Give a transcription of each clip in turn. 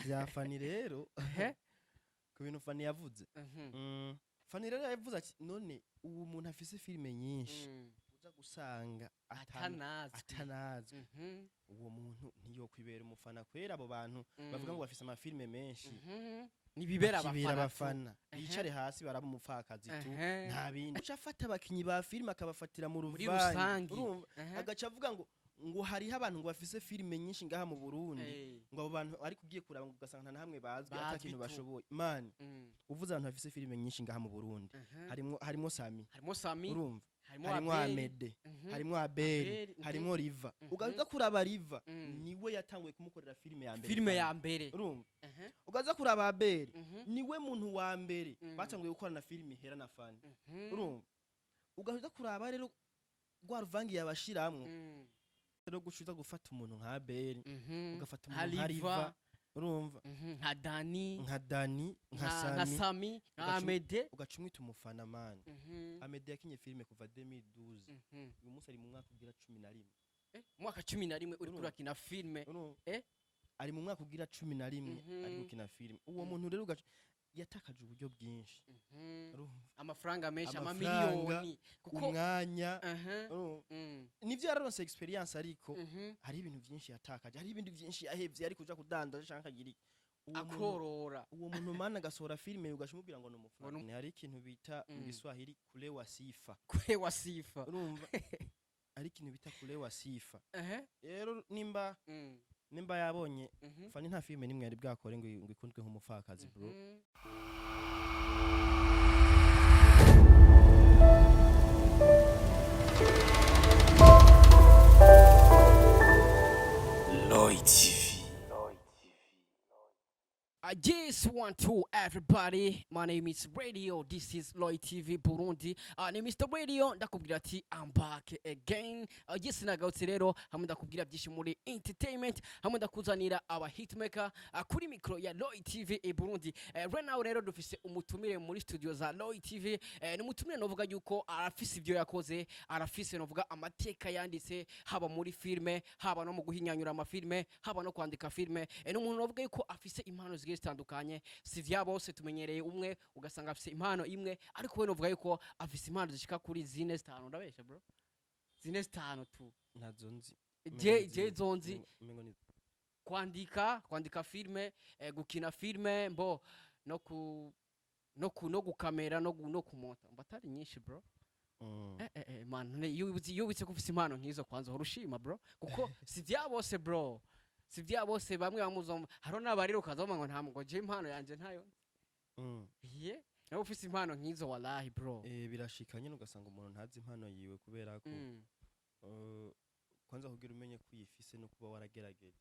Bya Fani rero, Ehe. ku bintu Fani yavuze, Fani rero yavuze ati: "None ubu umuntu afise filime nyinshi, uza gusanga atanazwi, atanazwi, uwo muntu ntiyokwibera umufana kwera?" Abo bantu bavuga ngo bafise amafilime menshi, nibibera bakibera abafana tu. abafana, bicare hasi baraba umupfakazi tu, nta bindi. Uca afata abakinyi ba filime akabafatira mu muri ruvange, rusangi. Urumva, agaca avuga ngo hariho abantu ngo bafise filime nyinshi ngaha mu Burundi, ngo abo bantu ariko ugiye kuraba ngo ugasanga nta na hamwe bazwi, ata Bazwi kintu tu. bashoboye. Man, uvuze abantu bafise filime nyinshi ngaha mu Burundi, harimwo Sami, Harimo Sami, urumva, harimo harimwo Abeli. Amede, harimwo Abeli, Abeli, harimwo Riva. Ugaza kuraba Riva, niwe yatanguye kumukorera filime ya mbere. Filime Fani. Ya mbere. Urumva, ugaza kuraba Abeli, niwe muntu wa mbere batanguye gukorana filime ihera na Fani. Urumva, ugaza kuraba rero rwa ruvangi yabashiramwo rero, guca uza gufata umuntu nka Abeli, ugafata nka umuntu nka Riva, Riva, urumva, nka Dani, nka Dani, nka nka Sami, Sami, nka Amede. Ugaca umwita umufana. Man, Amede yakinye filime kuva 2012, uyu munsi ari mu mwaka ugira 11. Umwaka 11 uri Urumva? kurakina filime. Urumva? Eh? Ari mu mwaka ugira 11 ari gukina filime. Uwo muntu rero ugaca yatakaje uburyo bwinshi, urumva? Amafaranga menshi, Amafaranga, amamiliyoni, kuko umwanya, urumva? Nivyo, yararonse experience, ariko hari ibintu byinshi yatakaje, hari ibindi byinshi yahevye, ari kuja kudandaza canke akagira iki. Uwo muntu- Akorora. Uwo muntu, mana, agasohora filime ugaca umubwira ngo ni Ngo umufana. Hari ikintu bita mu Giswahili kulewa sifa. Kulewa sifa. Urumva, hari ikintu bita kulewa sifa. Rero nimba nimba yabonye Fani, nta filime nimwe yari bwakore ngo ikundwe nk'umupfakazi, bro. Lloyd TV. Yes, one, two, everybody. My name is Radio. This is Lloyd TV Burundi. Ni Mr. Radio. Ndakubwira ati I'm back again. Yes, nagarutse rero hamwe ndakubwira byinshi muri entertainment, hamwe ndakuzanira aba hitmaker kuri micro ya Lloyd TV i Burundi. Right now rero dufise umutumire muri studio za Lloyd TV. Ni umutumire novuga yuko arafise ibyo yakoze, arafise novuga amateka yanditse, haba muri filme, haba no mu guhinyanyura amafilme, haba no kwandika filme. Ni umuntu novuga yuko afise impano zigiye zitandukanye. Si vya bose, tumenyereye umwe ugasanga afise impano imwe, ariko we novuga yuko afise impano zishika kuri zine, zitanu. Ndabesha, bro? Zine, zitanu tu. Ntazo nzi. Je zonzi Umengo ni kwandika filme, gukina filme, mbo no gukamera, no kumonta, mba atari nyinshi, bro. Man, none iyo wibutse ko ufise impano nk'izo, kwanza uhora ushima, bro, kuko si vya bose, bro, si vya bose. Bamwe bamuzo hariho n'abariro ukaza bavuga ngo nta ngo je impano yanje ntayo. Ye nawe ufise impano nk'izo, wallahi, bro. Birashika nyine ugasanga umuntu ntazi impano yiwe, kubera ko kwanza kugira umenye ko uyifise no kuba waragerageje.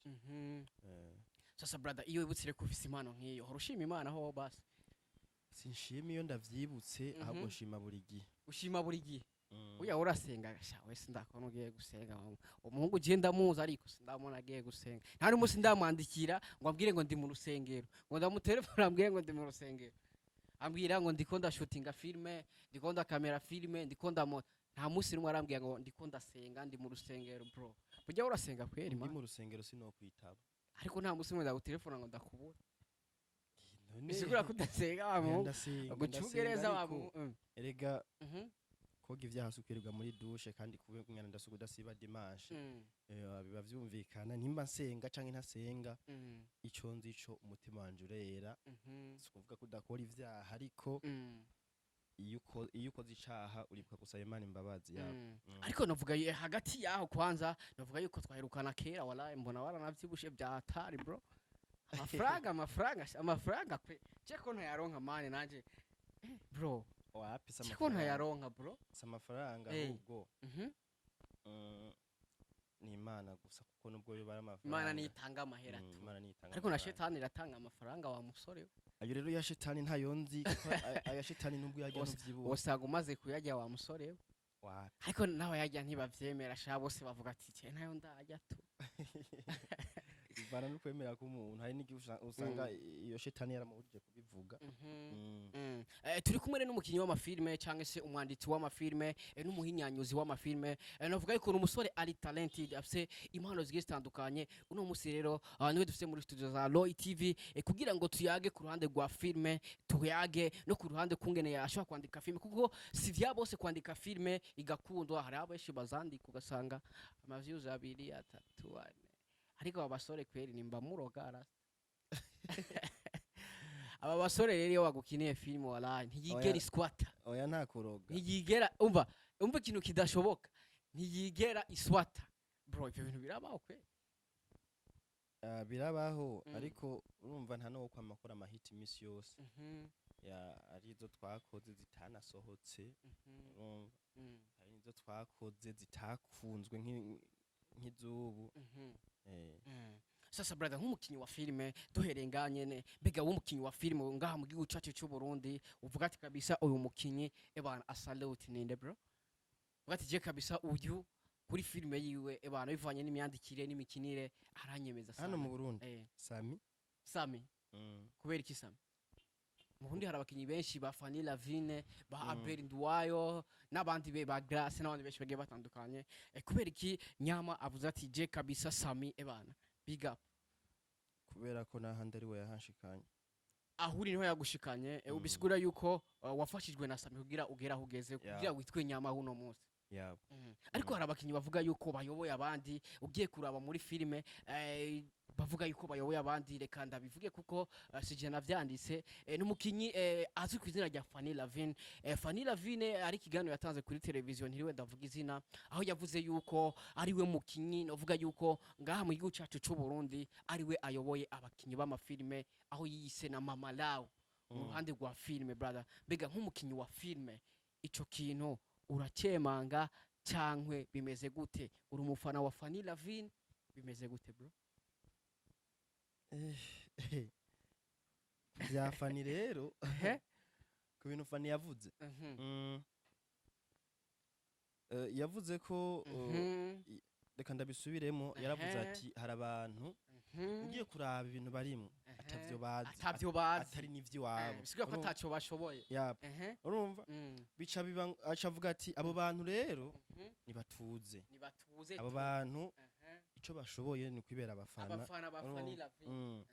Sasa brother, iyo wibutse rero ko ufise impano nk'iyo, uhora ushima Imana ho basi? Sinshima iyo ndavyibutse, ahubwo nshima buri gihe. Ushima buri gihe. Uya urasenga sha? Wese ndakubona ugiye gusenga. Umuhungu je ndamuzi, ariko sindamubona agiye gusenga. Nta n'umunsi ndamwandikira ngo ambwire ngo ndi mu rusengero, ngo ndamutelefone ambwire ngo ndi mu rusengero. Ambwira ngo ndiko ndashutinga filme, ndiko ndakamera filme, ndiko ndamo. Nta munsi n'umwe arambwira ngo ndiko ndasenga, ndi mu rusengero. Bro, burya urasenga kweri? Ndi Man? mu rusengero sinokwitaba. Ariko nta munsi n'umwe ndagutelefona ngo ndakubura. None Bisigura ko udasenga, wa Oya, muhungu. ndasenga, Gucungereza ndasenga, wa ariko muhungu. Erega koga ivyaha si ukwirirwa muri douche, kandi kube umwana ndasuka udasiba dimanche. Biba vyumvikana nimba nsenga canke ntasenga. Ico nzi ico umutima wanje urera. Si ukuvuga ko udakora ivyaha, ariko iyo ukoze icaha uribuka gusaba Imana imbabazi yawe. Ariko novuga hagati yaho, kwanza novuga yuko twaherukana kera, wallahi mbona waranavyibushe bya hatari, bro. Amafaranga, amafaranga, amafaranga kwe, je ko ntayaronka, man, nanje, bro? Wapi, si Je ko amafaranga. ntayaronka, bro. Si amafaranga, ahubwo ni Imana gusa, kuko nubwo yoba ari amafaranga, Imana nitanga amahera tu. Imana nitanga Ariko na amafaranga. shetani iratanga amafaranga, wa musore we. Ayo rero ya shetani ntayo nzi, kuko aya shetani nubwo yajya ntuvyibuha. Usanga umaze kuyarya, wa musore we. Wapi. Ariko n'abayarya ntibavyemera sha, bose bavuga ati ce ntayo ndarya tu. Bivana no kwemera k'umuntu. Hari n'igihe usanga iyo shetani yaramubujije kubivuga. Turi kumwe rero n'umukinnyi w'amafilme cyangwa se umwanditsi w'amafilme, n'umuhinyanyuzi w'amafilme. Navuga yuko ni umusore ari talented, afise impano zigiye zitandukanye. Uno munsi rero niwe dufise muri studio za Roy TV, kugira ngo tuyage ku ruhande rwa filme, tuyage no ku ruhande kungene ashobora kwandika filme, kuko si vya bose kwandika filme igakundwa. Hari abenshi bazandika ugasanga ama views abiri, atatu, ane, ariko aba basore kweri nimba muroga rasta. Aba basore rero iyo bagukiniye filime, walahi ntiyigera Oya. iswata. Oya, nta kuroga. Ntiyigera, umva, umva ikintu kidashoboka, ntiyigera iswata. Bro, ivyo bintu birabaho kweri? Ah, birabaho. Ariko urumva nta no kwama akora amahiti imisi yose. Ya, ari izo twakoze zitanasohotse. Urumva, hari izo twakoze zitakunzwe nk'izubu. Sasa brother, nk'umukinyi wa filime, duhereye ngaha nyene, mbega w'umukinyi wa filime ngaha mu gihugu cacu c'u Burundi uvuga ati kabisa uyu mukinyi ebana a salute, ninde bro? Uvuga ati je kabisa uyu kuri filime yiwe ebana bivanye n'imyandikire n'imikinire aranyemeza Hano sana. mu Burundi? Sami. Sami? Mm. Kubera iki Sami? Mu Burundi hari abakinyi benshi, ba Fanny Lavine, ba Abel Nduwayo n'abandi be ba Grace n'abandi benshi bagiye batandukanye. Kubera iki Nyama avuze ati je kabisa Sami ebana big up? Kubera ko n'ahandi ari we yahanshikanye. Aho uri niho yagushikanye. Ubisigura yuko wafashijwe na Sami kugira ugere aho ugeze, kugira witwe Nyama uno munsi. Yabo. Ariko hari abakinyi bavuga yuko bayoboye abandi. Ugiye kuraba muri filime, bavuga yuko bayoboye abandi. Reka ndabivuge kuko sije navyanditse. N'umukinyi azwi ku izina rya Fanny Lavine. Fanny Lavine ari ikiganiro yatanze kuri televiziyo, ntiriwe ndavuga izina, aho yavuze yuko ari we mukinyi novuga yuko ngaha mu gihugu cacu c'u Burundi ari we ayoboye abakinyi b'amafilime, aho yiyise na Mama Lao mu ruhande rwa filime. Brother, mbega nk'umukinyi wa filime ico kintu uracyemanga cankwe bimeze gute? Uri umufana wa Fanny Lavine, bimeze gute bro? Bya Fanny rero, Ehe. ku bintu Fanny yavuze, yavuze ko reka ndabisubiremo, yaravuze ati hari abantu ugiye kuraba ibintu barimwo atavyo bazi, atavyo bazi, atari n'ivy'iwabo. Bisigura ko ataco bashoboye. Yap. Urumva, bica biba aca avuga ati abo bantu rero nibatuze. Nibatuze Abo tu. bantu ico bashoboye ni kwibera abafana. Abafana ba Fanny Lavine.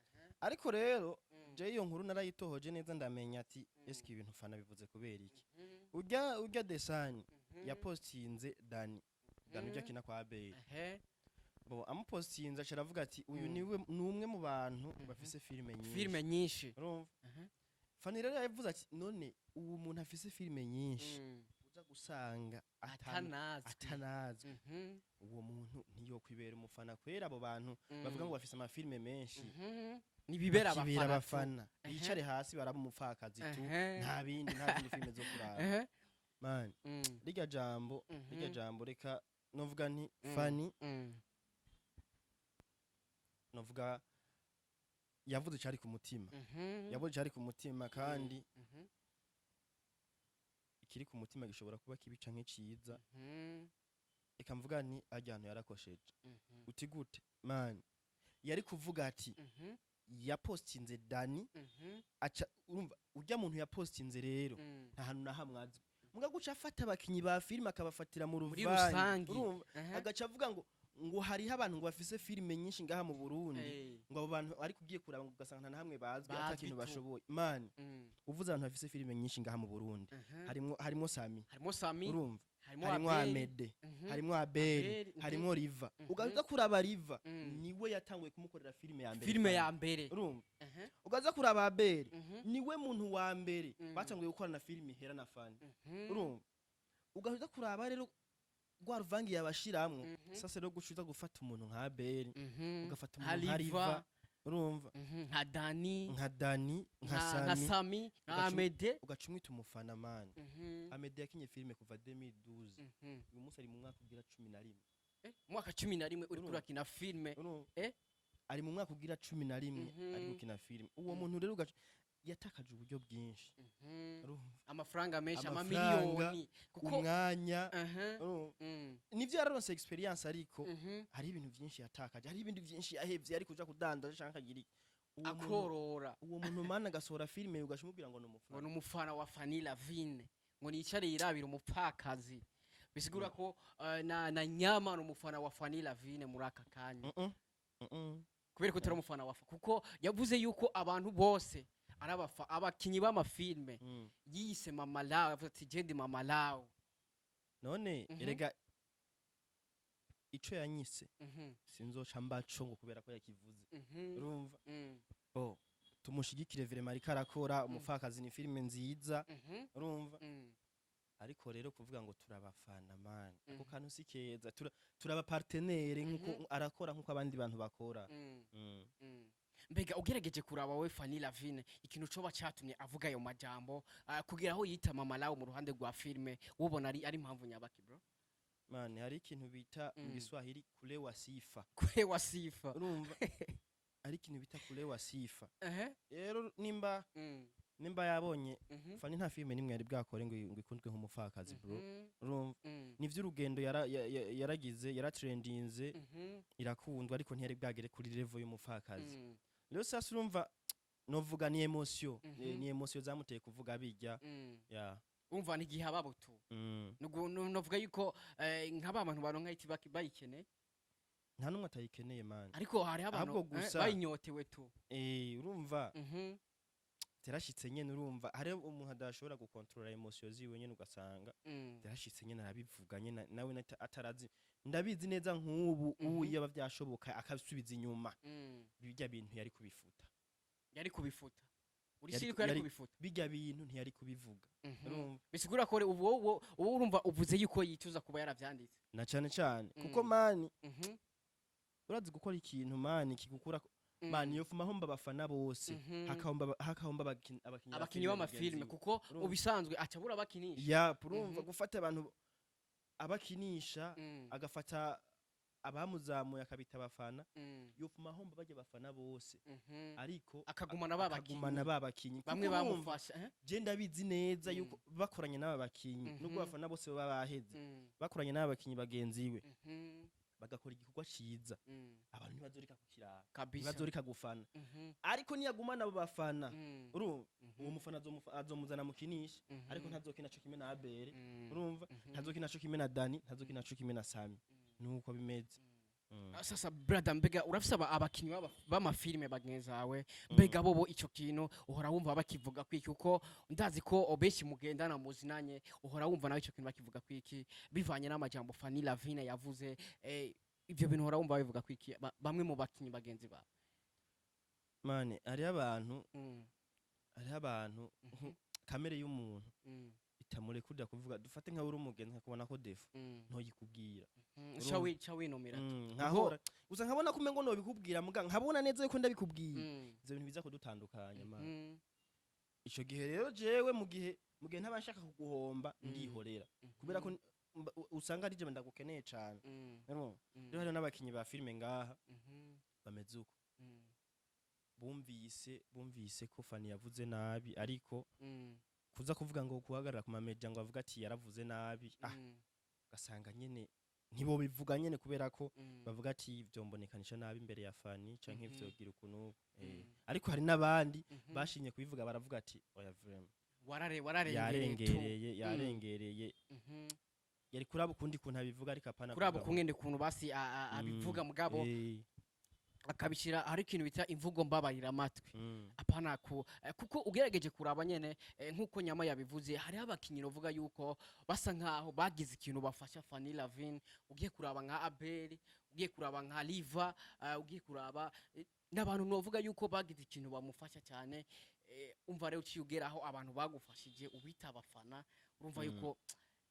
Ariko rero je iyo nkuru narayitohoje neza, ndamenya ati eske ibintu Fana bivuze kubera iki? Urya Desani yapostinze Dani urya akina kwa Abeli. Bo amupostinze aca aravuga ati uyu niwe ni umwe mu bantu bafise filime nyinshi. Filime nyinshi. Urumva, Fani rero yavuze ati none uwo muntu afise filime nyinshi uza gusanga atanazwi, atanazwi, uwo muntu ntiyokwibera umufana kwera? Abo bantu bavuga ngo bafise amafilime menshi nibibera bakibera abafana tu. abafana, bicare hasi baraba umupfakazi tu. Nta bindi, nta zindi filime zo kuraba. Man, rirya jambo, rirya jambo, reka novuga nti Fani novuga yavuze cari ku mutima. Yavuze cari ku mutima, kandi ikiri ku mutima gishobora kuba kibi canke ciza. Reka mvuga nti arya hantu yarakosheje. Uti gute? Man, yari kuvuga ati yapostinze Dani, aca urumva urya muntu yapostinze rero nta hantu na hamwe azwi, muga guca afata abakinyi ba filime akabafatira mu Muri ruvange. Rusangi. Urumva, agaca avuga ngo hariho abantu ngo bafise filime nyinshi ngaha mu Burundi, ngo abo bantu ariko ugiye kuraba ngo ugasanga nta na hamwe bazwi, Bazwi ata kintu tu. bashoboye. Man, uvuze abantu bafise filime nyinshi ngaha mu Burundi, harimwo Sami. Harimo Sami. Urumva, harimo harimwo Abeli. Amede, harimwo Abeli, harimwo Riva. Ugaza kuraba Riva, niwe yatanguye kumukorera filime ya mbere. Filime Fanny. ya mbere. Urumva, ugaza kuraba Abeli, niwe muntu wa mbere batanguye gukorana filime ihera na Fanny. Urumva, ugaza kuraba rero rwa ruvangi yabashiramwo. Sasa rero guca uza gufata umuntu nka Abeli, ugafata nka umuntu nka Riva, Riva, urumva, nka Dani, nka Dani, nka nka Sami, Sami, nka Amede. Ugaca umwita umufana. Man, Amede yakinye filime kuva 2012, uyu munsi ari mu mwaka ugira 11. Umwaka 11 uri Urumva? kurakina filime. Urumva? Eh? Ari mu mwaka ugira 11 ari gukina filime. Uwo muntu rero ugaca Yatakaje uburyo bwinshi. Urumva? Amafaranga menshi. Amafaranga, amamiliyoni, kuko umwanya. Urumva? Nivyo, yararonse experience, ariko hari ibintu byinshi yatakaje, hari ibindi byinshi yahevye, ari kuja kudandaza canke akagira iki. Uwo muntu- Akorora. Uwo muntu, mana, agasohora filime ugaca umubwira ngo ni Ngo umufana. ni umufana wa Fanny Lavine, ngo nicare yirabira umupfakazi. Bisigura ko na Nyama ni umufana wa Fanny Lavine muri aka kanya. Kubera ko utari umufana wa kuko yavuze yuko abantu bose ari abakinyi b'amafilme. Yiyise Mama Lawe, yavuze ati: "Je ndi Mama Lawe." None erega ico yanyise sinzoca mbaco ngo kubera ko yakivuze. Urumva? Bo tumushigikire vraiment, ariko arakora Umupfakazi, ni filime nziza. Urumva? Ariko rero kuvuga ngo turabafana, man, ako kantu si keza. Turaba partenaire nkuko arakora, nkuko abandi bantu bakora. Mbega ugerageje kuraba we Fanny Lavine, ikintu coba catumye avuga ayo majambo, kugira aho yita Mama Lawe mu ruhande rwa filme, ubona ari impamvu nyabaki, bro? Man, hari ikintu bita mu Giswahili kulewa sifa. Kulewa sifa. Urumva, hari ikintu bita kulewa sifa. Rero nimba nimba yabonye Fanny, nta filime nimwe yari bwakore ngo ikundwe nk'Umupfakazi, bro. Urumva? Nivyo, urugendo yaragize, yaratrendinze, irakundwa, ariko ntiyari bwagere kuri level y'Umupfakazi. Rero sasa urumva, novuga ni émotion. Ni émotion zamuteye kuvuga bijya. Ya. Umva, ni igihe ababutu. Novuga yuko nk'aba bantu baronka iti bayikeneye. Nta n'umwe atayikeneye, man. Ariko hariho abantu Ahubwo gusa- bayinyotewe tu. Urumva, byarashitse nyene. Urumva, hari umuntu adashobora gukontorora émotion ziwe nyene, ugasanga byarashitse nyene arabivuga nyene nawe atarazi. Ndabizi neza, nk'ubu ubu iyo byashoboka akabisubiza inyuma, bijya bintu yari kubifuta. Yari kubifuta uri Yari siri ko yari kubifuta. Bijya bintu ntiyari kubivuga. Urumva? Bisigura ko ubu wowe urumva uvuze yuko yicuza kuba yaravyanditse. Na cane cane kuko, man, urazi gukora ikintu, man, kigukura, man, yofuma homba abafana bose, hakahomba abakinyi ba Abakinyi filime b'amafilme bagenzi be. Kuko Urumva? ubisanzwe acabura abakinisha. Ya, urumva, gufata abantu abakinisha, agafata abamuzamuye akabita abafana, yofuma homba bajya abafana bose, ariko akagumana ba bakinyi. Akagumana ba bakinyi. Bamwe Kuko urumva, bamufasha, eh? je ndabizi neza yuko bakoranye n'aba bakinyi, nubwo abafana bose baba baheze, bakoranye n'aba bakinyi bagenzi we, bagakora igikorwa ciza, abantu ntibazoreka kukiraba, ntibazoreka gufana. Ariko niyagumana abo bafana, urumva, uwo mufana azomuzana mukinisha, ariko ntazokina co kimwe na Abere. Urumva? Ntazokina co kimwe na Dani, ntazokina co kimwe na Sami. Nuko bimeze. Ah, sasa brother, mbega urafise abakinyi b'amafilime bagenzi bawe, mbega bobo ico kintu uhora wumva bakivuga kwiki? Kuko ndazi ko benshi mugendana muzinanye, uhora wumva nawe ico kintu bakivuga kwiki bivanye n'amajambo Fanny Lavine yavuze? Ivyo bintu uhora wumva babivuga kwiki bamwe mu bakinyi bagenzi bawe? Man, hariho abantu, hariho abantu kamere y'umuntu itamurekurira kuvuga. Dufate nka uri umugenzi, nkakubona ko défaut, ntoyikubwira. Urumva? Ca winumira tu. Nkahora gusa nkabona ko umengo nobikubwira, muga nkabona neza yuko ndabikubwiye ivyo bintu biza kudutandukanya, man. Ico gihe rero jewe mu gihe ntaba nshaka kuguhomba, ndihorera, kubera ko usanga ari je ndagukeneye cane. Urumva? Rero hariho n'abakinyi ba filime ngaha bameze uko. Bumvise ko Fanny yavuze nabi, ariko kuza kuvuga ngo guhagarara ku mamedia ngo avuga ati yaravuze nabi, ugasanga nyene ntibobivuga nyene, kubera ko bavuga ati vyombonekanisha nabi imbere ya Fanny canke vyogira ukuntu. Ariko hari n'abandi bashimye kubivuga, baravuga ati: "Oya, vraiment." Wararengereye tu. Yarengereye, yarengereye. Yari kuraba ukundi kuntu abivuga, ariko apana Kuraba kuvuga ngo- ukungene kuntu basi abivuga, mugabo akabishira hari ikintu bita imvugo mbabarira amatwi. Apana ku kuko ugerageje kuraba nyene, nkuko Nyama yabivuze, hariho abakinyi uvuga yuko basa nkaho bagize ikintu bafasha Fanny Lavine. Ugiye kuraba nka Abel, ugiye kuraba nka Liva, ugiye kuraba n'abantu novuga yuko bagize ikintu bamufasha cyane. Umva rero, uciye ugeraho abantu bagufashije ubita abafana, urumva yuko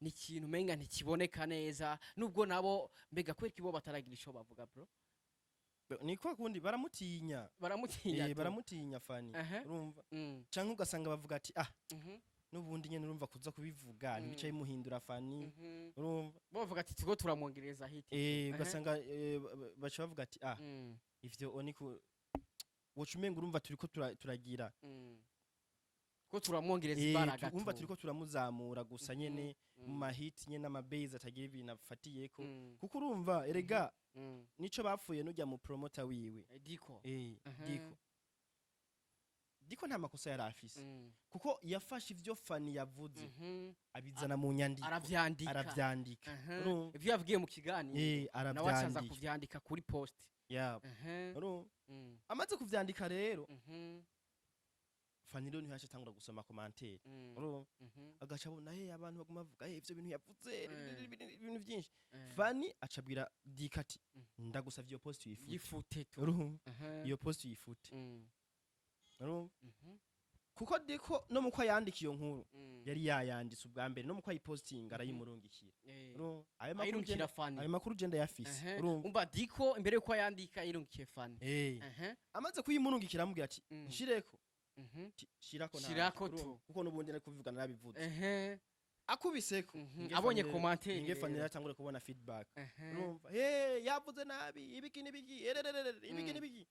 ni ikintu umenga ntikiboneka neza. Nubwo nabo, mbega kubera ko bo bataragira ico bavuga, bro? Niko kundi baramutinya. Baramutinya tu. Baramutinya Fanny. Urumva? Canke ugasanga bavuga ati: "Ah, n'ubundi nyene urumva kuza kubivuga ntibica bimuhindura Fanny." Urumva? Bo bavuga ati tugo turamwongereza hit. Ugasanga baca bavuga ati: "Ah, ivyo oni ku woca umenga urumva turiko turagira." Ko turamwongereza imbaraga. Umva, tu. Turiko turamuzamura gusa nyene mu mahiti nyene, amabase atagira ibintu afatiyeko, kuko urumva erega nico bapfuye nujya mu promoter wiwe. Diko. Diko, Diko nta makosa yari afise, kuko yafashe ivyo Fani yavuze, abizana mu nyandiko. Aravyandika. Aravyandika. Urumva? Ivyo yavugiye mu kiganiro, nawe acaza aravyandika. kuvyandika kuri post. Urumva? Amaze kuvyandika rero, Fani rero niho yaca atangura gusoma commentaire. Urumva? Agaca abona, hey, abantu baguma bavuga, hey, ivyo bintu yavuze, ibintu vyinshi. Fani acabwira Diko ati: "Ndagusavye iyo post uyifute." Yifute tu. Urumva? Iyo post uyifute. Urumva? Kuko Diko no muko yandika iyo nkuru, yari yayanditse ubwa mbere, no muko ayipostinga arayimurungikira. Urumva? Ayo makuru Ayirungikira Fani. Ayo makuru je ndayafise. Urumva? Umva, Diko imbere yuko ayandika yirungikiye Fani. Amaze kuyimurungikira amubwira ati: "Nshireko?" Ati: "Shirako ntaco." Shirako Urumva? tu. Kuko n'ubundi nari kubivuga, narabivuze. Akubiseko, Abonye commentaire Inge Fani rero. atangure kubona feedback. Urumva, hey, yavuze nabi, ibiki n'ibiki, erererere, ibiki n'ibiki.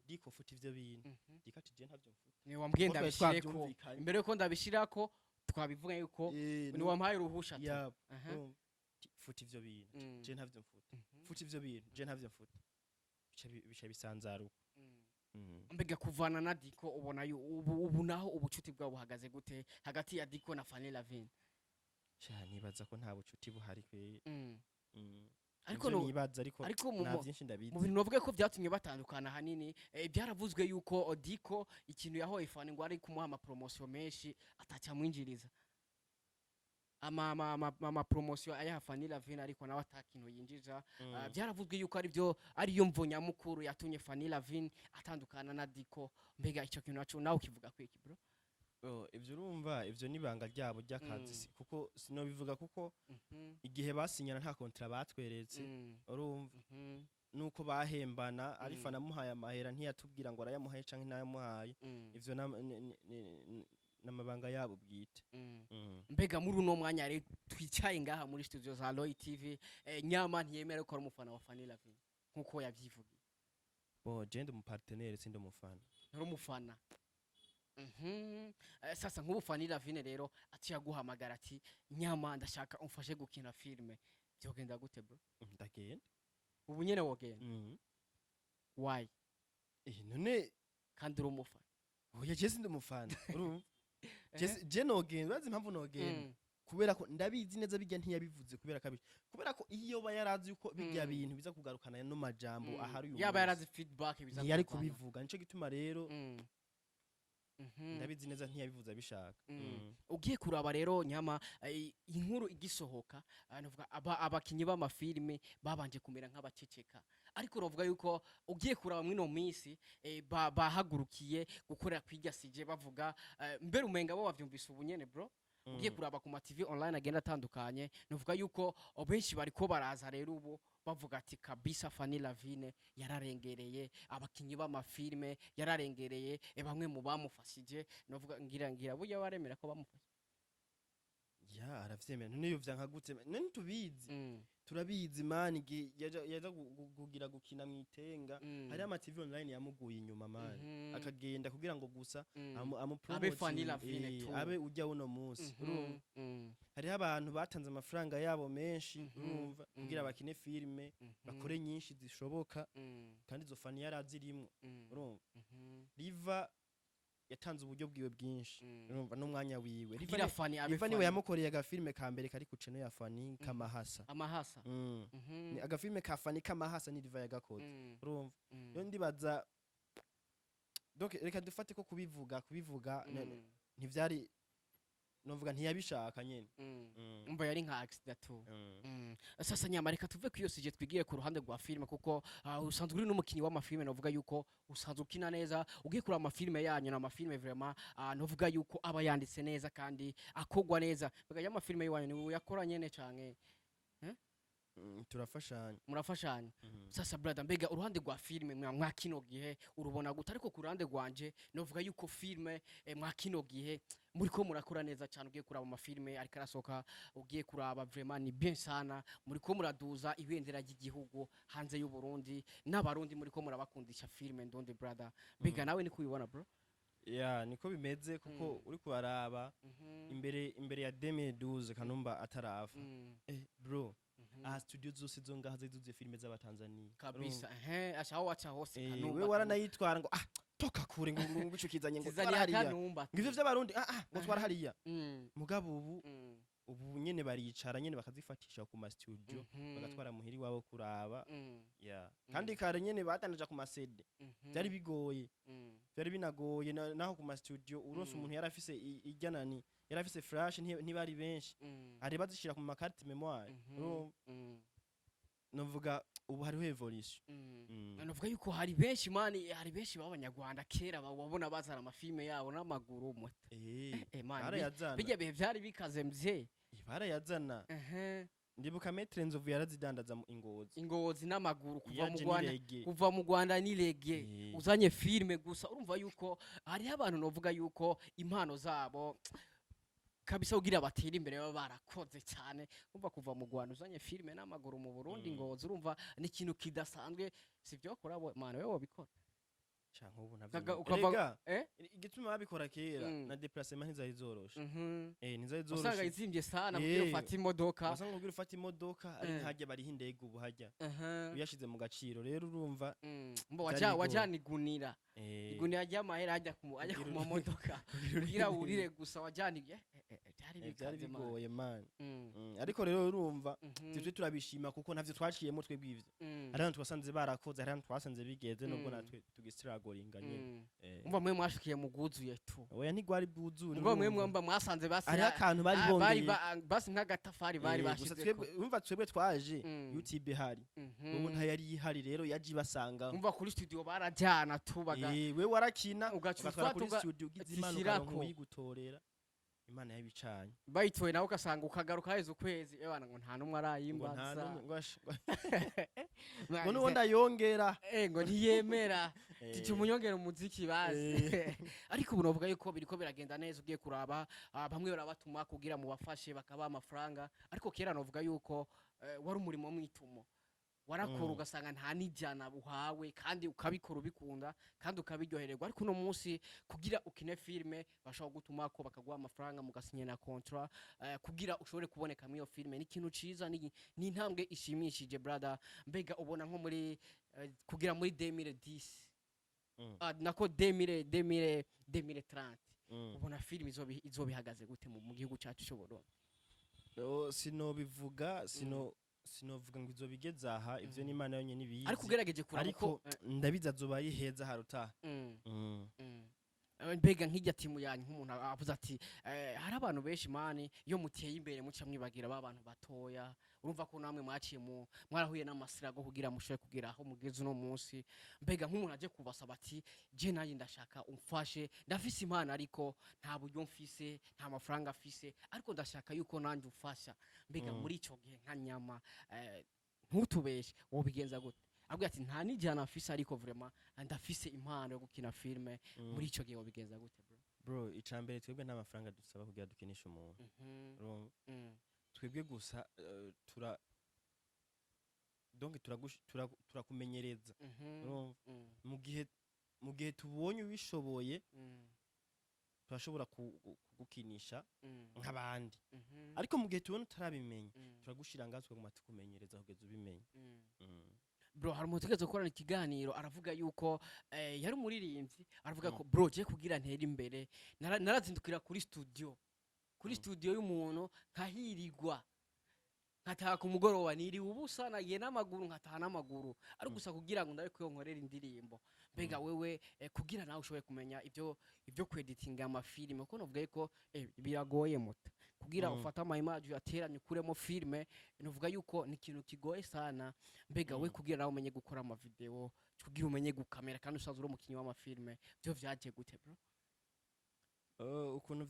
"Diko, futa ivyo bintu." Diko ati: "Je ntavyo mfuta." Ni wambwiye Kuko twari ndabishireko. twavyumvikanye. Imbere yuko ndabishirako twabivuga yuko ni wampaye uruhusha tu. Urumva? Ati: "Futa ivyo bintu." "Je ntavyo mfuta." "Futa ivyo bintu." "Je ntavyo mfuta." Bica bisanzaruka. Mbega kuvana na Diko, ubona ubu naho ubucuti bwabo buhagaze gute hagati ya Diko na Fanny Lavine? Sha, nibaza ko nta bucuti buhari kwe. Ariko Ivyo nibaza, ariko ariko nta vyinshi ndabizi. mu bintu bavuga ko byatumye batandukana ahanini, byaravuzwe yuko Diko ikintu yahoye Fanny ngo ari kumuha ama promotion menshi atacyamwinjiriza, ama promotion ayaha Fanny Lavine ariko nawe atakintu yinjiza. Byaravuzwe yuko aribyo ariyo mvo nyamukuru yatumye Fanny Lavine atandukana na Diko. Mbega icyo kintu naco nawe ukivuga kwiki, bro? Oh, ivyo urumva, ivyo nibanga ryabo ry'akazi, kuko sinobivuga, kuko igihe basinyana nta contrat batweretse. Urumva, nuko bahembana ari Fana amuhaye amahera, ntiyatubwira ngo arayamuhaye canke ntayamuhaye. Ivyo n'amabanga yabo bwite. Mbega muri uno mwanya rero twicaye ngaha muri studio za Roy TV, Nyama ntiyemera ko ari umufana wa Fanny Lavine nkuko yavyivugiye? Bo, je ndi umupartenaire, sindi umufana. Nturi umufana. Sasa nk'ubu Fanny Lavine rero aciye aguhamagara ati: "Nyama, ndashaka umfashe gukina filme", byogenda gute, bro? Ndagenda. Ubu nyene wogenda? Why? None Kandi uri umufana. Oya, je sindi umufana, urumva? Je nogenda, urazi impamvu nogenda? Kubera ko ndabizi neza bijya ntiyabivuze kubera kabiri, kubera ko iyo ba yarazi yuko bijya bintu biza kugarukana no majambo ahari uyu Yaba munsi, yarazi feedback biza ntiyari kuvana. kubivuga. Nico gituma rero ndabizi neza ntiyabivuze abishaka. Ugiye kuraba rero, Nyama, inkuru igisohoka, novuga abakinyi b'amafilime babanje kumera nk'abaceceka, ariko novuga yuko ugiye kuraba mwino minsi, bahagurukiye gukorera kwirya sije bavuga, mbere umenga bo bavyumvise ubu nyene, bro. Ugiye kuraba ku ma TV online agenda atandukanye, novuga yuko benshi bariko baraza rero ubu bavuga ati: "Kabisa Fanny Lavine yararengereye abakinyi b'amafilme, yararengereye bamwe mu bamufashije." Novuga ngira burya baremera ko bamufashije. Ya, aravyemera. None yovya nka gute? None tubizi, turabizi man, igihe yaja kugira gukina mwitenga, hari ama TV online yamuguye inyuma, man, akagenda kugira ngo gusa amu Abe Fanny promoting, Lavine tu. abe ujya uno munsi. Urumva, hariho abantu batanze amafaranga yabo menshi, urumva, kugira bakine filime, bakore nyinshi zishoboka, kandi izo Fani yarazirimwo. Urumva, Riva yatanze uburyo bwiwe bwinshi, urumva, n'umwanya wiwe. Riva Kugira Fanny abe Riva niwe Fanny. yamukoreye agafilime ka mbere kari ku channel ya Fani, Kamahasa. Amahasa. Ni agafilime ka Fani Kamahasa, ni Riva yagakoze. Urumva, rero ndibaza, donc reka dufate ko kubivuga ntivyari, novuga ntiyabishaka nyene. Umva, yari nka accident tu. Sasa Nyama, reka tuve ku iyo sujet, twigiye ku ruhande rwa filime, kuko usanzwe uri n'umukinyi w'amafilime. Novuga yuko usanzwe ukina neza. Ugiye kuraba amafilime yanyu, ni amafilime vraiment, novuga yuko aba yanditse neza kandi akogwa neza. Mbega y'amafilime yanyu ni uyakora nyene canke? Turafashanya. Murafashanya. Sasa brother, mbega uruhande rwa filime mwa kino gihe urubona gute? Ariko ku ruhande rwanje novuga yuko filime, mwa kino gihe muriko murakora neza cyane. Ugiye kuraba amafilime ariko arasohoka, ugiye kuraba vraiment ni bien sana. Muriko muraduza ibendera ry'igihugu hanze y'u Burundi, n'abarundi muriko murabakundisha filime ndundi, brother. Mbega nawe niko ubibona, bro? Ya, niko bimeze, kuko uri kubaraba imbere ya 2012 Kanumba atarafa, bro, aha studio zose zo ngaha zari zuzuye filime z'Abatanzania. Kabisa, ehe, asha aho waca hose Kanumba, Kanumba. We waranayitwara ngo ah, toka kure, ngo ico kizanye ngo Tizaniya twara hariya, Kanumba. ngo ivyo vy'Abarundi, ah, ngo twara hariya. Mugabo ubu ubu nyene baricara nyene bakazifatisha ku ma studio, bagatwara muhiri wabo kuraba. Ya, kandi kare nyene badandaja ku ma CD. Byari bigoye, byari binagoye naho ku ma studio uronse umuntu yari afise ijyanani, yari afise flash, ntibari benshi, ari bazishira ku ma carte mémoire. Urumva? Novuga ubu hariho évolution. Navuga yuko hari benshi, man, hari benshi b'Abanyarwanda kera wabona bazana amafilme yabo n'amaguru, muta. Man, Barayazana. bijya bihe vyari bikaze, mzee. Barayazana. Ndibuka Maître Nzovu yarazidandaza mu Ingozi. Ingozi n'amaguru kuva mu Yaje Rwanda. n'irege. Kuva mu Rwanda n'irege. Uzanye filme gusa. Urumva yuko hariho abantu, novuga yuko impano zabo kabisa kugira batere imbere baba barakoze cyane. Urumva, kuva mu Rwanda uzanye filme n'amaguru mu Burundi, Ngozi, urumva ni ikintu kidasanzwe. Sivyo kora man, wewe wobikora? Canke ubu ntavyo. Ukava Erega, eh igituma babikora kera, na déplacement ntizari zoroshe. Ntizari Usanga zoroshe. izimvye sana kugira ufate imodoka. Wasanga kugira ufate imodoka ari hajya bariho indege ubu hajya uyashize mu gaciro rero, urumva. Mbo Byari waja bigoye. wajana igunira, igunira ry'amahera ajya ku ajya ku mamodoka kugira wurire gusa, wajana byari byari bikaze, man. Bigoye, man. Ariko rero urumva, twe turabishima kuko ntavyo twaciyemo twebwe ivyo. Hari ahantu twasanze barakoze, hari ahantu twasanze bigeze, nubwo natwe tugisiragoringa nyene. Umva, mwe mwashikiye mu bwuzuye tu. Oya, ntigwari bwuzure. Umva, mwe Urumva. mwamba mwasanze basi Hariho akantu bari bari bongeye. Basi nk'agatafari bari Gusa bashizeko. twebwe, urumva, twebwe twaje YouTube ihari. Ubu ntayari ihari, rero yaje ibasanga. Umva, kuri studio barajyana tu baga We warakina, Ugaca ugatwara ufata kuri studio, ugize Imana zishirako. ukaronka uyigutorera, Imana yabicanye. Bayitoye nawe ugasanga ukagaruka haheze ukwezi, ebana, ngo nta n'umwe Ngo nta arayimbaza. n'umwe, ngo ngo n'uwo ndayongera. Ngo ntiyemera titi umunyongera umuziki bazi. Ariko ubu novuga yuko biriko biragenda neza. Ugiye kuraba, bamwe barabatuma kugira mubafashe, bakabaha amafaranga, ariko kera novuga yuko wari umurimo mwitumo warakora, ugasanga nta n'ijana uhawe, kandi ukabikora ubikunda kandi ukabiryohererwa. Ariko uno munsi kugira ukine filme bashobora gutuma ko bakaguha amafaranga, mugasinya na contrat, kugira ushobore kuboneka muri iyo filme. Ni ikintu ciza, ni intambwe ishimishije, brother. Mbega ubona nko muri kugira muri 2010, nako 2000 2000 2030, ubona filime izoba ihagaze gute mu gihugu cyacu cy'u Burundi? Oh, sinobivuga, sinovuga ngo izobigeze aha, ivyo n'Imana yonyene ibizi. Ariko ugerageje kuraba Ariko uko ndabizi azoba ari heza harutaha. Mbega nk'irya timu yanyu, nk'umuntu avuze ati hari abantu benshi, man, iyo muteye imbere muca mwibagira ba bantu batoya. Urumva ko namwe mwaciye mu mwarahuye n'amasirago kugira mushobore kugira aho mugeze uno munsi. Mbega nk'umuntu aje kubasaba ati je nanjye ndashaka umfashe, ndafise impano ariko nta buryo mfise, nta mafaranga afise, ariko ndashaka yuko nanjye umfasha, mbega muri ico gihe nka nyama, ntutubeshe, wobigenza gute? Avuga ati nta n'ijana afise, ariko vraiment ndafise impano yo gukina filme. Muri ico gihe wobigenza gute, bro? Bro, icambere, twebwe nta mafaranga dusaba kugira dukinishe umuntu. Urumva? Twebwe gusa tura donc turakumenyereza. Urumva? Mu gihe tubonye ubishoboye, turashobora kugukinisha nk'abandi. Ariko mu gihe tubona utarabimenya, turagushira ngaho, tukaguma tukumenyereza kugeza ubimenye. Bro, hari umuntu tugeze gukorana ikiganiro, aravuga yuko yari umuririmbyi, aravuga ko bro, je kugira ntere imbere narazindukira kuri studio, kuri studio y'umuntu, nkahirirwa, nkataha ku mugoroba niriwe ubusa, nagiye n'amaguru, nkataha n'amaguru, ari gusa kugira ngo ndabe ko nkorera indirimbo. Mbega wewe, kugira nawe ushobore kumenya ibyo kweditinga amafilime, kuko novuga yuko biragoye, muta, kugira ufate ama image uyateranye ukuremo filime, novuga yuko ni ikintu kigoye sana. Mbega we, kugira nawe umenye gukora amavideo, kugira umenye gukamera, kandi usanzwe uri umukinyi w'amafilime, byo vyaje gute, bro? Ukuntu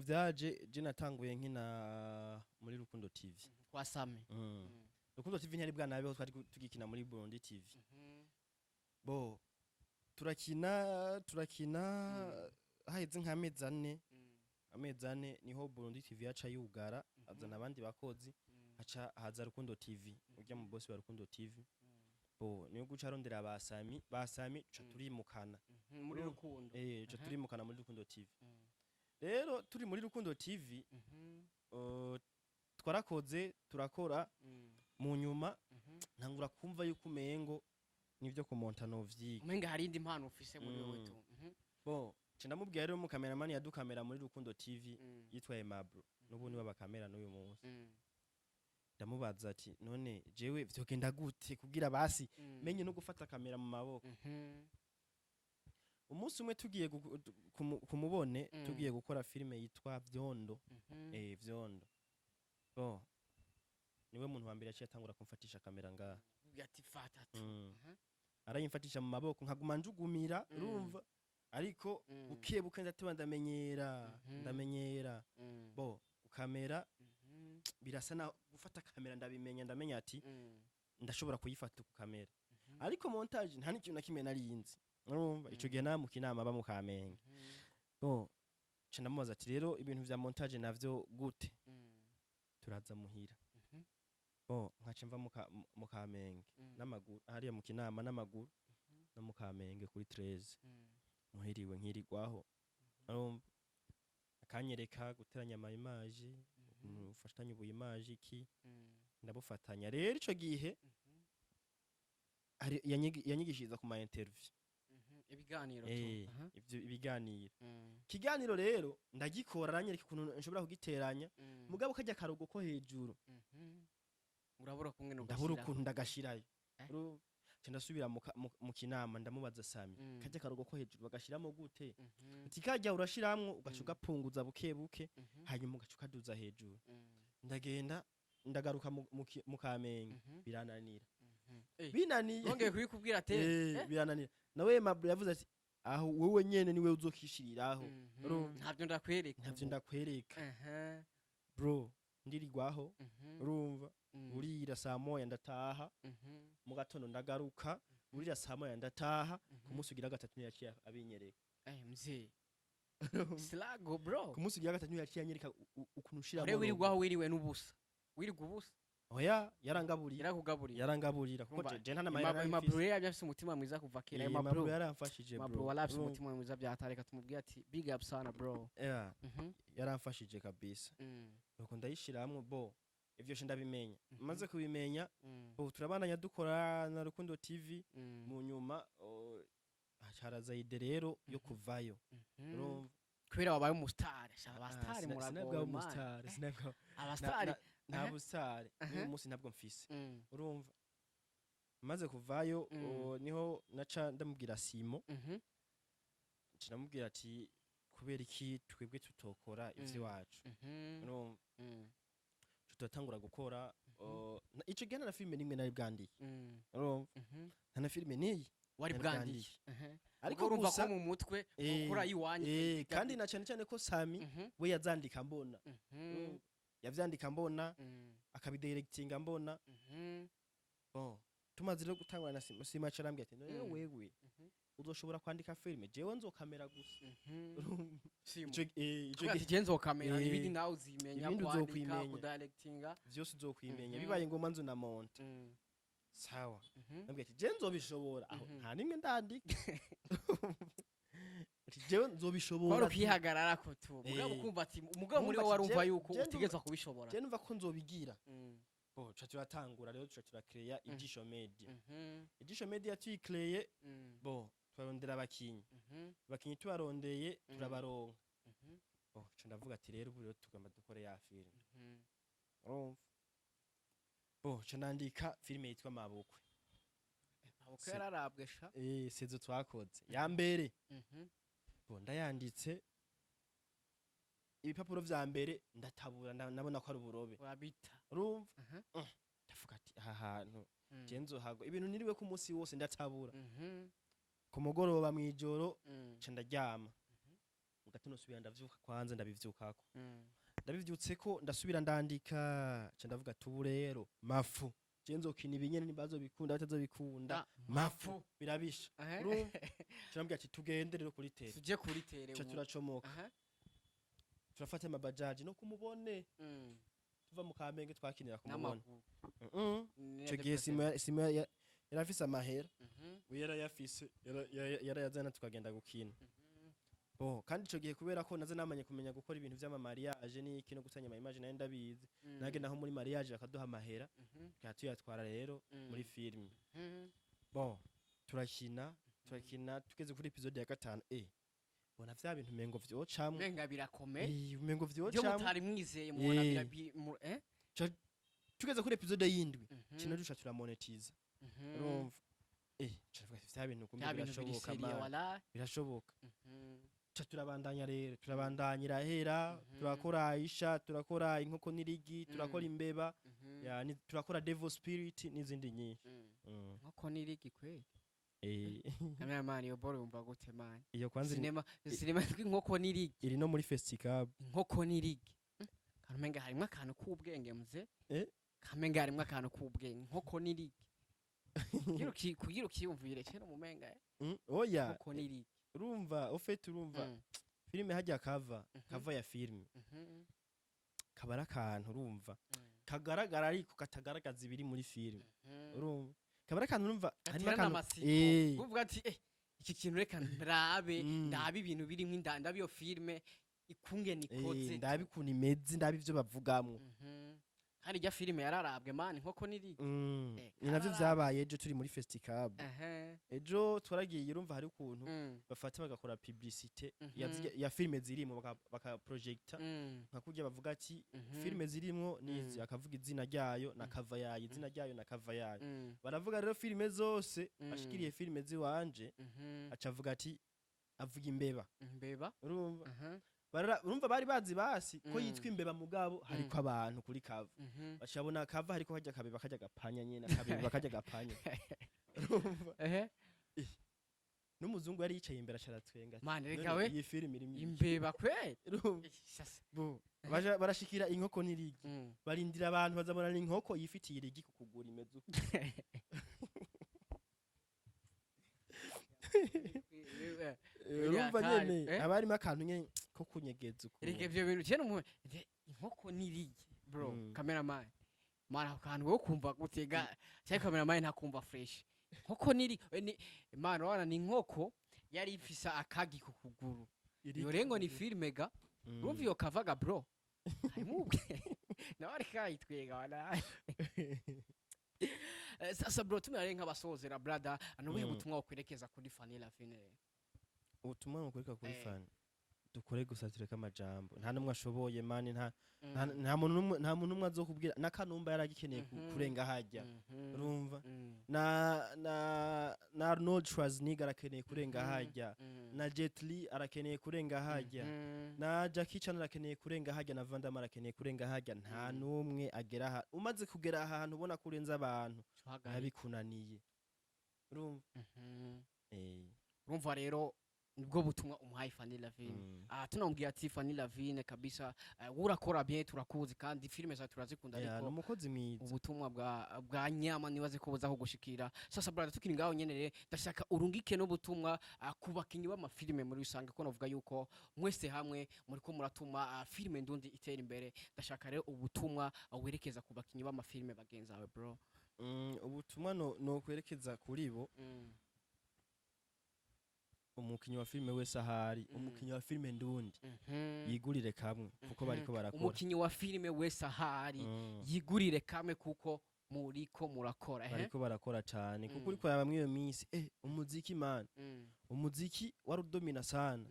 vyaje, je natanguye nkina muri Rukundo TV. Kwa Same. Rukundo TV ntiyari bwanabeho, twari tugikina muri Burundi TV. Bo turakina, turakina, haheze nk'amezi 4, amezi 4 niho Burundi TV yaca yugara, azana abandi bakozi, haca haza Rukundo TV. Urya mu boss wa Rukundo TV. Bo niyo guca arondera basami, basami tuca turimukana. Muri Rukundo. Tuca turimukana muri Rukundo TV. Rero turi muri Rukundo TV, twarakoze, turakora. Mu nyuma ntangura kumva yuko umengo nivyo kumonta novyiga. Umenga hari indi mpano ufise muri wowe tu. Bo nca ndamubwira rero, umukameramani yadukamera muri Rukundo TV yitwa Aimable, n'ubu niwe bakamera n'uyu munsi. Ndamubaza ati: "None jewe vyogenda gute kugira basi menye no gufata kamera mu maboko?" Umunsi umwe tugiye kumubone, tugiye gukora filime yitwa Vyondo. Vyondo, bon, niwe muntu wa mbere yaciye atangura kumfatisha kamera ngaha. Ubwira ati: "Fata tu." Arayimfatisha mu maboko, nkaguma njugumira, urumva, ariko buke buke ndateba ndamenyera, ndamenyera. Bo kamera birasa na gufata kamera ndabimenya, ndamenya ati ndashobora kuyifata ku kamera, ariko montage nta n'ikintu na kimwe narinzi, urumva. Ico gihe namuka inama aba mu Kamenge. Bo nca ndamubaza ati: "Rero ibintu vya montage navyo gute?" Turaza muhira. Bo nkaca mva mu Kamenge n'amaguru, hariya mu Kinama n'amaguru, no mu Kamenge kuri 13, muhiriwe nkirirwaho, urumva, akanyereka guteranya ama image, ufatanya ubu image iki, ndabufatanya. Rero ico gihe yanyigishiriza ku ma interview. Ibiganiro tu. Ivyo ibiganiro. Ikiganiro rero ndagikora, aranyereka ukuntu nshobora kugiteranya, mugabo kajya karogo ko hejuru Urabura kumwe no ndabura ukuntu ndagashirayo. Urumva? Nca ndasubira mu Kinama, ndamubaza: "Sami, kajya karogo ko hejuru bagashiramo gute?" Ati: "Kajya urashiramwo, ugaca ugapunguza buke buke, hanyuma ugaca ukaduza hejuru." Ndagenda, ndagaruka mu Kamenge, birananira. Binaniye. Wongeye kubikubwira ate? Birananira. Nawe Mabro yavuze ati: "Aho wowe nyene niwe uzokishiriraho." Urumva? Ntabyo ndakwereka Ntavyo ubu. ndakwereka. Bro, ndirigwaho, urumva, burira saa 1 ndataha, mu gatondo ndagaruka, burira saa 1 ndataha. Ku munsi ugira gatatu niyo yaciye abinyereka. Mzee Slago bro. Ku munsi ugira gatatu niyo yaciye anyereka ukuntu ushiramo Ure logo. wirirwaho, wiriwe n'ubusa, wirirwa ubusa. Oya, yarangaburiye. Yarakugaburiye. Yarangaburira kuko Urumva, je nta n'amahera nari Aimable mfise. yari afise umutima mwiza kuva kera. Aimable Aimable yaramfashije, Aimable bro. wala afise Urumva? umutima mwiza byatareka tumubwire ati: "Big up sana, bro." Yeah, yaramfashije kabisa. Nuko ndayishiramwo, bo ivyo she ndabimenya. Maze kubimenya, bo turabandanya dukora na Rukundo TV. Mu nyuma haraza idée rero yo kuvayo, urumva. Kubera wabaye umustar, abastar Sinabwa muragowe man. umustar, sinabwa Abastar. Nta bustar n'uyu munsi ntabwo mfise, urumva. Maze kuvayo, niho naca ndamubwira Simo, nca ndamubwira ati: "Kubera iki twebwe tutokora ivy'iwacu?" Urumva, tutatangura gukora. Ico gihe nta na filime nimwe nari bwandike, urumva, nta na filime niyi Wari nari bwandike. bwandike. Ariko Ariko urumva gusa ko mu mutwe ukora iwanyu. Kandi na cyane cyane ko Sami we yazandika mbona. Urumva? Yavyandika mbona, akabidirectinga mbona. Bon, tumaze rero gutangura na Simo, Simo aca arambwira ati: "None wewe uzoshobora kwandika filime, jewe nzokamera gusa." Urumva? Simo. Ico Kubera gihe ati: "Genzo kamera, ibindi nawe uzimenya ibindi kwandika, uzokwimenya. kudirectinga." Vyose uzokwimenya, bibaye ngombwa nzo na monte. Sawa. Nabwiye ati: "Je nzobishobora aho nta nimwe ndandika." Ati: "Jewe nzobishobora." Kwari ukwihagarara ko tu, mugabo ukumva ati, mugabo muri Numva wowe ati, warumva yuko utegerezwa kubishobora. Je numva ko nzobigira. Bo ca turatangura rero, tuca turakreya Ijisho Media. Ijisho Media tuyikreye, bo turarondera abakinyi. Abakinyi tubarondeye, turabaronka. Bo ca ndavuga ati: "Rero ubu rero tugomba dukore ya filime." Urumva, bo ca nandika filime yitwa Mabukwe. Mabukwe yararabwe sha. Saison twakoze ya mbere. Bo ndayanditse, ibipapuro vya mbere ndatabura, ndabona ko ari uburobe. Urabita. Urumva? Ndavuga ati: "Aha hantu je nzohagwa ibintu niriwe ku munsi wose ndatabura." Ku mugoroba mw'ijoro nca ndaryama, mu gatondo nsubira ndavyuka, kwanza ndabivyukako. Ndabivyutseko, ndasubira ndandika, nca ndavuga ati: "Ubu rero mafu, je nzokina ibinyene, ntibazobikunda batazobikunda, mafu birabisha." Urumva, nca ndamubwira ati: "Tugende rero kuri terrain." Tuje kuri terrain Nca ubu. turacomoka, turafata amabajaji no kumubone, tuva mu Kamenge twakinira kumubone. N'amaguru. Ico gihe Simo Yari afise amahera, we yarayafise, yarayazana tukagenda gukina. Bo kandi ico gihe, kubera ko naza namanye kumenya gukora ibintu vy'ama mariage n'iki no gusanya ama image, nayo ndabizi, nagenda nko muri mariage bakaduha amahera, tukaba tuyatwara rero muri filime. Bon, turakina, turakina, tugeze kuri épisode ya gatanu, bona vya bintu umengo vyocamwo. Menga birakomeye. Umengo byo vyocamwo. Mutari mwizeye mubona. Tugeze kuri épisode y'indwi, kino duca turamonetiza. Urumva, caravuga ati, vya bintu kumbe Bya bintu biri birashoboka sérieux. Man. Wala. Birashoboka. Ca turabandanya rero, turabandanya, irahera. Turakora Aisha, turakora Inkoko n'Irigi, turakora Imbeba, ya, turakora Devil Spirit n'izindi nyinshi. Inkoko n'Irigi kweli. Cameraman, iyo boro yumva gute, man? Iyo kwanza Sinema, sinema yitwa Inkoko n'Irigi. Iri no muri festival. Inkoko n'Irigi, kamenga harimwo akantu k'ubwenge muze. Kamenga harimwo akantu k'ubwenge, Inkoko n'Irigi. Kugira ukiyumvire kera umumenga. Oya. Inkoko n'Irigi. Urumva, ufite, urumva, filime hajya kava kava ya filime kaba ari akantu, urumva, kagaragara ariko katagaragaza ibiri muri filime. Urumva, kaba ari akantu, urumva, harimo gaterana akantu amatsiko. Kuvuga ati iki kintu reka ndabe, ndabe ibintu birimo inda, ndabe iyo filime ikungene ikoze. Ndabe ukuntu imeze, ndabe ivyo bavugamwo. Kandi irya filime yararabwe, man, Inkoko n'Irigi. Ni navyo Kararabwe. vyabaye ejo turi muri festival. Ejo twaragiye, urumva, hari ukuntu bafata bagakora publicité ya filime zirimo, baka projecta, nka kurya bavuga ati filime zirimwo nizi, akavuga izina ryayo na cover yayo, izina ryayo na cover yayo. Baravuga rero filime zose, ashikiriye filime ziwanje, aca avuga ati, avuga Imbeba. Imbeba. Urumva, urumva bari bazi basi ko yitwa Imbeba, mugabo hariko abantu kuri cover. Bacabona cover hariko hajya akabeba kajya gapanya nyene, akabeba kajya gapanya, urumva. N'umuzungu yari yicaye imbere acaratwenga ati, Man, reka "None we. iyi filime irimo iki?" Imbeba kweli. Urumva? Sasa. Bo barashikira Inkoko n'Irigi, barindira abantu bazabona ni inkoko yifitiye irigi ku kuguru imeze uko. Urumva Hatari, nyene, eh? haba harimo akantu nyene ko kunyegeza ukuntu. Reka ivyo bintu cyane mu Inkoko n'Irigi, bro. Cameraman, man, ako kantu wowe kumva gutega cyangwa cameraman ntakumva fresh. Inkoko n'Irigi, ni man, urabona ni inkoko yari ifise akagi ku kuguru. Irigi Iyo rengo ku ni kuguru. filime ga. Urumva iyo kavaga, bro, harimo ubwe nawe ariko ayitwenga wala. Sasa bro, tumare nk'abasozera, brother, nubuhe butumwa wokwerekeza kuri Fanny Lavine? Ubutumwa nukureka kuri Fanny, dukore gusa, tureke amajambo. Nta n'umwe ashoboye, man, nta nta muntu n'umwe, nta muntu n'umwe azokubwira na Kanumba yaragikeneye kurenga hajya. Urumva, na Arnold Schwarzenegger arakeneye kurenga hajya, na Jet Li arakeneye kurenga hajya, na Jackie Chan arakeneye kurenga hajya, na Van Damme arakeneye kurenga hajya. Nta n'umwe agera aha. Umaze kugera ahantu ubona ko urenze abantu, Tuhagarike. bikunaniye, urumva. Urumva rero nibwo butumwa umuhaye Fanny Lavine. Ah, tunamubwira ati Fanny Lavine kabisa, urakora bien, turakuzi kandi filime zawe turazikunda. Yeah, ni Ariko umukozi mwiza. Ubutumwa bwa nyama nibaze ko buza kugushikira. Sasa brother, tukiri ngaho nyene rero, ndashaka urungike n'ubutumwa ku bakinyi b'amafilime muri rusange, ko navuga yuko mwese hamwe muriko muratuma filime ndundi itera imbere. Ndashaka rero ubutumwa werekeza ku bakinyi b'amafilime bagenzi bawe, bro. Ubutumwa no kwerekeza kuri bo, umukinyi wa filime wese ahari, umukinyi wa filime ndundi, yigurire kamwe kuko bariko barakora. Umukinyi wa filime wese ahari, yigurire kamwe kuko muriko murakora, ehe. Bariko barakora cane kuko uriko yaba mw'iyo minsi, umuziki, man, umuziki wari udomina sana.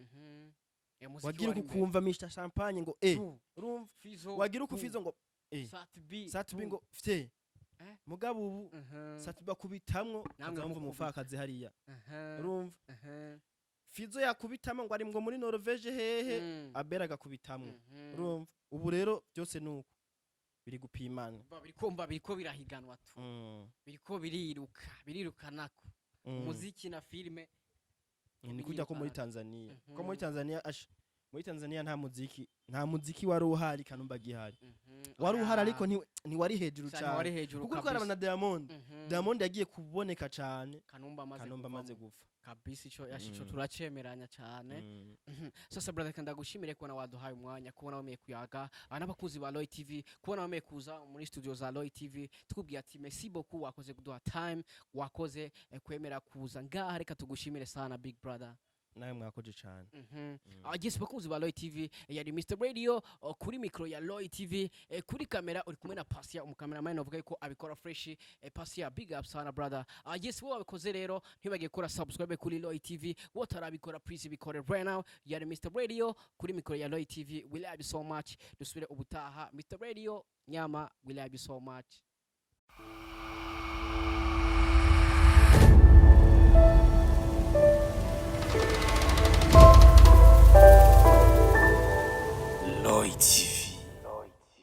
Muziki Wagira wari uku imbere. kumva Mr Champagne ngo Tu, urumva, Fizo, wagira uku tu, Fizo ngo Sat-B, Sat-B tu. ngo fye. Mugabo ubu Sat-B akubitamwo, Namwe ukazamva mukubita. umupfakazi hariya. Urumva, Fizo yakubitamwo ngo ari ngo muri Norvege hehe, Abera agakubitamwo. Urumva, ubu rero byose nuko biri gupimana. Biriko biriko birahiganwa tu, biriko biriruka, birirukanako, umuziki na filime. Ni kujya ko muri Birirukana. Tanzania, ko muri Tanzania, asha, muri Tanzania nta muziki wari uhari Kanumba gihari. Wari uhari, ariko ntiwari hejuru Cyane, wari cyane, hejuru kuko uriko kabisa. arabana na Diamond. Diamond yagiye kuboneka cyane Kanumba amaze Kanumba kuvamo. amaze gupfa. Kabisa, ico yashico turacemeranya cyane. Sasa brother, kandi ndagushimire kubona waduhaye umwanya, kubona wemeye kuyaga n'abakunzi ba Roy TV, kubona wemeye kuza muri studio za Roy TV. Tukubwiye ati merci beaucoup, wakoze kuduha time, wakoze kwemera kuza ngaha. Reka tugushimire sana, big brother. Nawe mwakoze cyane. Yes, bakunzi ba Roy TV, yari Mr Radio kuri micro ya Roy TV, kuri kamera uri kumwe na Pasia, umucameraman uvuga yuko abikora fresh. Pasia, big up sana, brother. Yes, wowe wabikoze rero, ntibagiye gukora subscribe kuri Roy TV. Wowe utarabikora, please bikore right now. Yari Mr Radio kuri micro ya Roy TV. We love you so much. Dusubire ubutaha. Mr Radio nyama, we love you so much. Lloyd TV.